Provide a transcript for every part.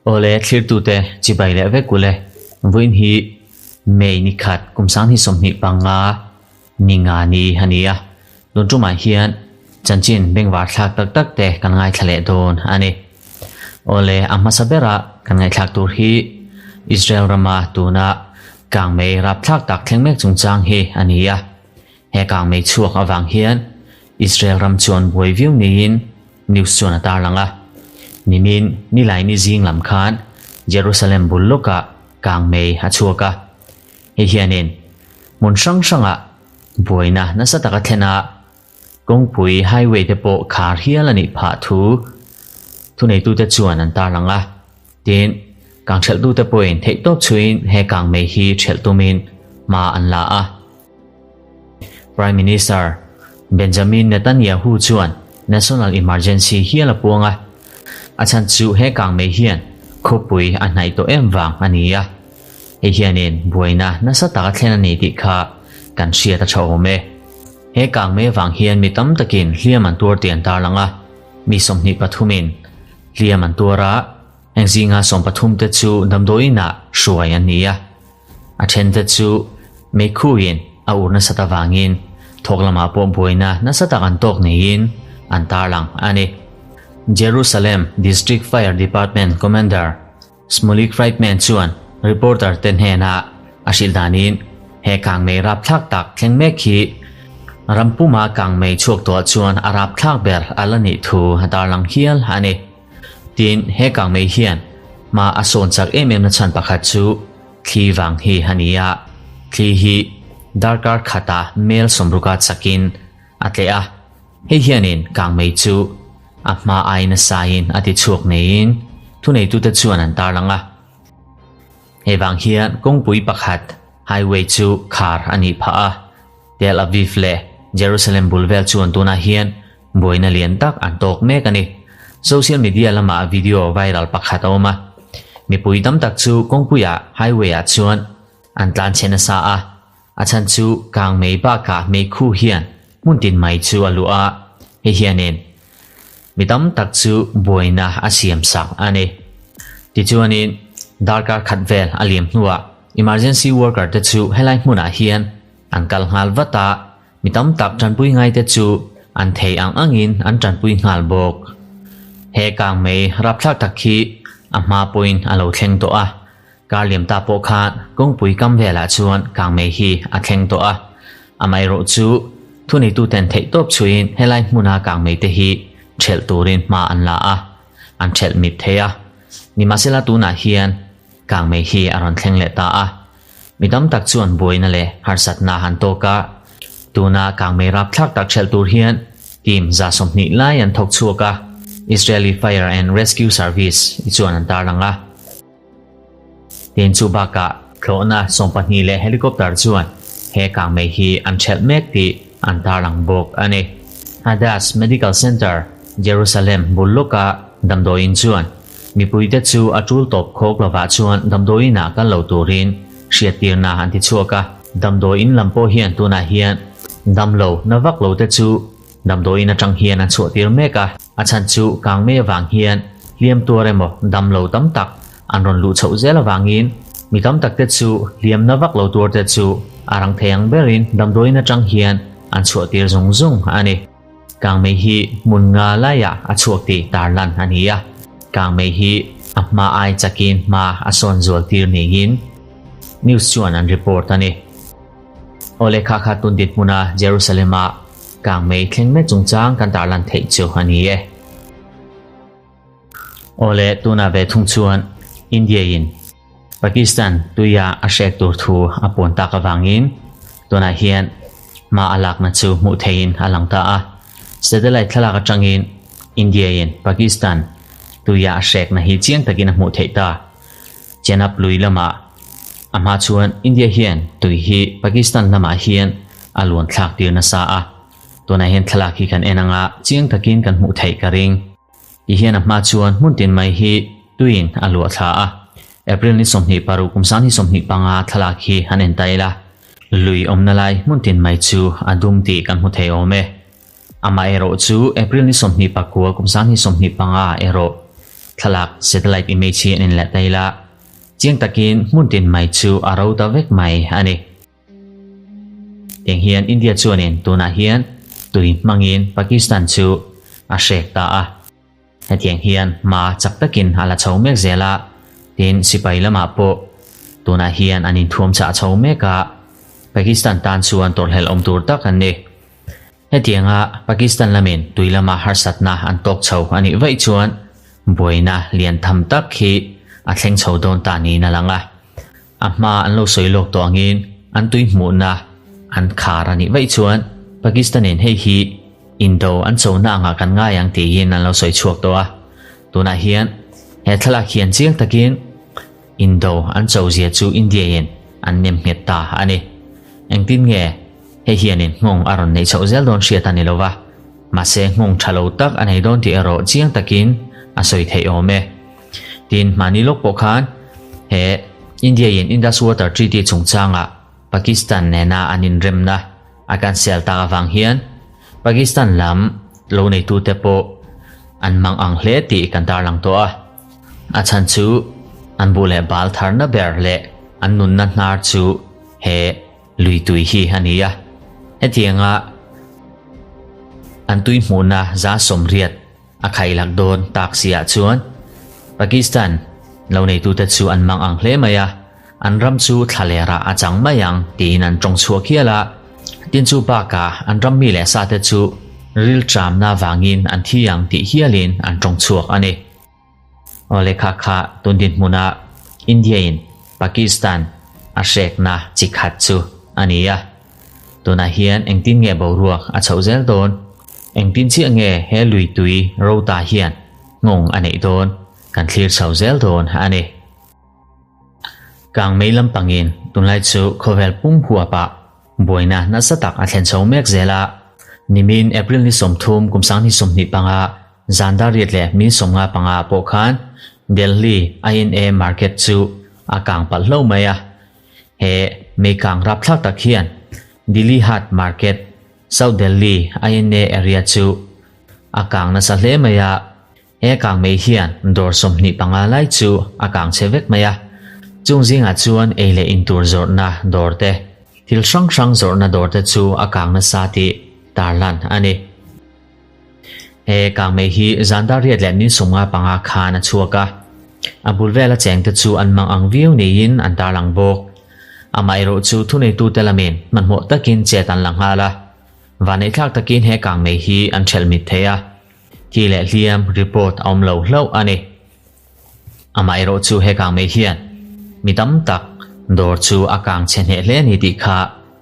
Awle thlirtute chibai leh vek ule vawiin hi May ni khat kum sanghnih 25 ni nga ni a ni a, tun tumah hian chanchin bengvar thlak tak tak te kan ngaithla leh dawn a ni. Awle a hmasa bera kan ngaihthlak tur hi Israel rama tuna kangmei rapthlak tak thleng mek chungchang hi a ni a. He kangmei chhuak avang hian Israel ram chuan buai viau niin news chuan a tarlang a. Nimin Nilaini zing lam khan Jerusalem bul lawkah kangmei a chhuak a. Hei hianin hmun hrang hrangah buaina nasa taka thlen a, kawngpui highway te pawh khar hial a nih phah thu thuneitute chuan an tarlang a. Tin, kang ṭhelhtute pawhin theihtawp chhuiin he kangmei hi ṭhelh tumin hma an la a. Prime Minister Benjamin Netanyahu chuan national emergency hial a puang a, a chhan chu he kangmei hian khawpui a hnaih tawh em vang a ni a, hei hianin buaina nasa tak a thlen a ni tih kha kan hriat a tha awm e. He kangmei avang hian mi tam takin hliam an tuar tih an tarlang a, mi 23 in hliam an tuar a, heng zinga 13 te chu damdawiinah hruai an ni a. A thente chu meikhuin a ur nasat avangin thawk lamah pawh buaina nasa tak an tawk niin an tarlang a ni. Jerusalem District Fire Department Commander Shmulik Friedman chuan reporter te hnenah a hrilh danin he kangmei rapthlak tak thleng mek hi rampuma kangmei chhuak tuah chuan a rapthlak ber a la nih thu a tarlang hial a ni. Tin, he kangmei hian hma a sawn chak em em na chhan pakhat chu thli vang hi a ni a, thli hi darkar khata mel sawmruka chakin a tleh a, hei hianin kangmei chu a hma ai nasain a ti chhuak neiin thuneitute chuan an tarlang a. Hei vang hian kawngpui pakhat, highway, chu khar a nih phah a, Tel Aviv leh Jerusalem bul vel chuan tunah hian Buaina lian tak an tawk mek a ni. Social media lamah video viral pakhat a awm a. Mipui tam tak chu kawngpuiah highway ah chuan an tlan chhe nasa a, a chhan chu kang mei bakah meikhu hian hmun tin mai chu a luh a, hei hianin mi tam tak chu buaina a siam sak a ni. Tichuanin darkar khat vel a liam hnuah emergency worker te chu helai hmunah hian an kal nghal vat a, Mi tam tak tanpui ngaite chu an thei ang angin an tanpui nghal bawk. He kangmei rapthlak tak hi a hma pawhin a lo thleng tawh a, kar liam ta pawh khan kawngpui kam velah chuan kangmei hi a thleng tawh a. Amaherawh chu thuneituten theihtawp chhuiin helai hmuna kangmei te hi ṭhelh turin hma an la a, an ṭhelh mip thei a. Nimahsela tunah hian kangmei hi a rawn thleng leh ta a. Mi tam tak chuan buaina leh harsatna an tawk a, tuna kangmei rapthlak tak ṭhelh tur hian team 20 lai an thawk chhuak a, Israeli Fire and Rescue Service i chuan an tarlang a. Tin chu bakah thlawhna 20 leh helicopter chuan he kangmei hi an ṭhelh mek tih an tarlang bawk a ni. Hadass Medical Center, Jerusalem bul lawka damdawiin chuan Mipuite chu a tul tawp khawk lovah chuan damdawiin ah kal lo turin hriattirna an ti chhuak a. Damdawiin lam pawh hian tunah hian damlo na vak lo te chu damdawiin atang hian an chhuahtir mek a, a chhan chu kangmei avang hian hliam tuar emaw damlo tam tak an rawn luh chhoh zel avangin mi tam tak te chu hliam na vak lo tuar te chu a rang thei ang berin damdawiin atang hian an chhuahtir zung zung a ni. Kangmei hi hmun nga laiah a chhuak tih tarlan a ni a, kangmei hi a hma ai chakin hma a sawn zual tir niin news chuan an report a ni. Awle kha kha tun dinhmuna Jerusalem-a kangmei thleng mek chungchang kan tarlan theih chu a ni e. Awle tunah ve thung chuan India-in Pakistan tuia a hrek tur thu a puan tak avangin tunah hian hma a lakna chu hmuh theihin a lang ta a. Satellite thlalak atangin India-in Pakistan tuia a hrekna hi chiang takin a hmuh theih ta. Chenab lui lamah a hma chuan India hian tui hi Pakistan lamah hian a luan thlak tir nasa a. Tunah hian thlalak hi kan en anga chiang takin kan hmuh theih ka ring. Ti hian a hma chuan hmun tin mai hi tuiin a luah thla a. April ni 26 kum 2025 thlalak hi han en ta ila, lui awmna lai hmun tin mai chu a dum tih kan hmu thei awm e. Amaherawhchu April ni 29 kum 2025 ah erawh thlalak satellite image hi an inleh ta ila, chiang takin hmun tin mai chu a ro ta vek mai a ni. Tiang hian India chuanin tunah hian tui hmangin Pakistan chu a hrek ta a. Hetiang hian hma chak takin a la chho mek zel a, tin sipai lamah pawh tunah hian an inthuam chah chho mek a, Pakistan tan chuan tawrhhlelh awm tur tak an ni. Hetianga Pakistan lamin tui lama harsatna an tawk chho a nih vaih chuan buaina lian tham tak hi a thleng chho dawn ta niin a lang a. A hma an lo sawi lawk tawh angin an tui hmuhna an khar a nih vaih chuan Pakistanin hei hi indo an chona angah kan ngai ang tiin an lo sawi chhuak tawh a. Tunah hian he thlalak hian chiang takin indo an cho zia chu India-in an nem nghet ta a ni. Engtin nge hei hianin nghawng a rawn neih chhoh zel dawn hriat a ni lo va, mahse nghawng tha lo tak a nei dawn tih erawh chiang takin a sawi theih awm e. Tin, mahni lawk pawh khan he India-in Indus Water Treaty chungchangah Pakistan nena an inremna a cancel tak avang hian Pakistan lam lo neitute pawh an mang ang hle tih kan tarlang tawh a. A chhan chu an buh leh bal tharna ber leh an nunna hnar chu he lui tui hi a ni a. Hetianga an tui hmuhna 80% A khailak dawn tak si ah chuan Pakistan lo neitute chu an mang ang hle mai a, an ram chu thlaler ah a chang mai ang tiin an tawng chhuak hial a. Tin chu bakah an ram mi leh sa te chu rilṭamna vangin an thi ang tih hialin an tawng chhuak a ni. Aw lehkha kha tun dinhmunah India in Pakistan a hrekna chi khat chu a ni a. Tunah hian engtin nge boruak a chhoh zel dawn? Engtin chiah nge he lui tui rota hian nghawng a neih dawn? Kan thlir chho zel dawn a ni. Kang mei lampangin tunlai chu khawvel pum huapah buaina nasa tak a thlen chho mek zel a. Nimin April ni 30 kum 2025 zan dar riat leh min 55 pawh khan Delhi INA Market chu a kang palh hlo mai a. He meikang rapthlak tak hian Dilli Haat Market, South Delhi INA area chu a kang nasa hle mai a. He kang mei hian dawr 25 lai chu a kang chhe vek mai a. Chung zingah chuan ei leh in tur zawrhna dawr te, thil hrang hrang zawrhna dawr te chu a kang nasa tih tarlan a ni. He kangmei hi zan dar riat leh min 55 khan a chhuak a, a bul vela chengte chu an mang ang viau niin an tarlang bawk. Amaherawh chu thuneitute lamin hmanhmawh takin chet an la nghal a, vanneihthlak takin he kangmei hi an ṭhelh mit thei a, thi leh hliam report a awm lo hlauh a ni. Amaherawh chu he kangmei hian mi tam tak dawr chu a kang chhe hneh hle a ni tih kha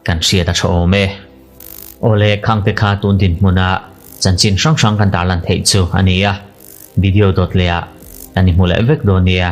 kan hriat a tha awm e. Awle khangte kha tun dinhmuna chanchin hrang hrang kan tarlan theih chu a ni a, video dawt leh ah kan i hmu leh vek dawn nia.